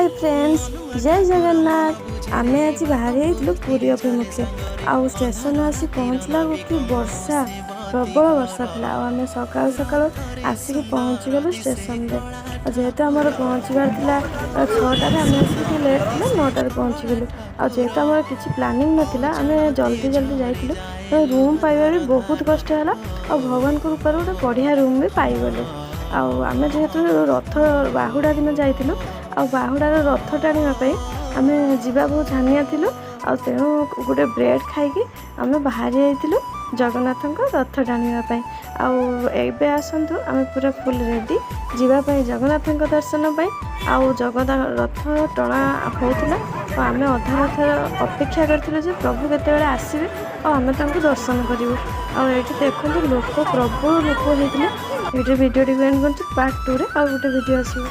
High friends, ଜୟ ଜଗନ୍ନାଥ। ଆମେ ଆଜି ବାହାରି ଯାଇଥିଲୁ ପୁରୀ ଅଭିମୁଖେ। ଆଉ ଷ୍ଟେସନ ଆସି ପହଞ୍ଚିଲା ବେଳକୁ କି ବର୍ଷା, ପ୍ରବଳ ବର୍ଷା ଥିଲା। ଆଉ ଆମେ ସକାଳୁ ସକାଳୁ ଆସିକି ପହଞ୍ଚିଗଲୁ ଷ୍ଟେସନରେ। ଆଉ ଯେହେତୁ ଆମର ପହଞ୍ଚିବାର ଥିଲା 6ଟାରେ, ଆମେ ଆସିକି ଲେଟ୍ ଥିଲା, 9ଟାରେ ପହଞ୍ଚିଗଲୁ। ଆଉ ଯେହେତୁ ଆମର କିଛି ପ୍ଲାନିଂ ନଥିଲା, ଆମେ ଜଲ୍ଦି ଜଲ୍ଦି ଯାଇଥିଲୁ, ତେଣୁ ରୁମ୍ ପାଇବା ବି ବହୁତ କଷ୍ଟ ହେଲା। ଆଉ ଭଗବାନଙ୍କ କୃପାରୁ ଗୋଟେ ବଢ଼ିଆ ରୁମ୍ ବି ପାଇଗଲୁ। ଆଉ ଆମେ ଯେହେତୁ ରଥ ବାହୁଡ଼ା ଦିନ ଯାଇଥିଲୁ, ଆଉ ବାହୁଡ଼ାର ରଥ ଟାଣିବା ପାଇଁ ଆମେ ଯିବା ବହୁତ ଛାନିଆ ଥିଲୁ। ଆଉ ତେଣୁ ଗୋଟେ ବ୍ରେଡ଼୍ ଖାଇକି ଆମେ ବାହାରି ଯାଇଥିଲୁ ଜଗନ୍ନାଥଙ୍କ ରଥ ଟାଣିବା ପାଇଁ। ଆଉ ଏବେ ଆସନ୍ତୁ, ଆମେ ପୁରା ଫୁଲ୍ ରେଡ଼ି ଯିବା ପାଇଁ ଜଗନ୍ନାଥଙ୍କ ଦର୍ଶନ ପାଇଁ। ଆଉ ଜଗନ୍ନାଥ ରଥ ଟଣା ହେଉଥିଲା ଆଉ ଆମେ ଅଧା ରଥ ଅପେକ୍ଷା କରିଥିଲୁ ଯେ ପ୍ରଭୁ କେତେବେଳେ ଆସିବେ ଆଉ ଆମେ ତାଙ୍କୁ ଦର୍ଶନ କରିବୁ। ଆଉ ଏଇଠି ଦେଖନ୍ତୁ, ଲୋକ ପ୍ରବଳ ଲୋକ ହେଇଥିଲେ। ଏଇଠି ଭିଡ଼ିଓଟିକୁ ଏଣ୍ଡ କରୁଛୁ। ପାର୍ଟ 2ରେ ଆଉ ଗୋଟେ ଭିଡ଼ିଓ ଆସିବ।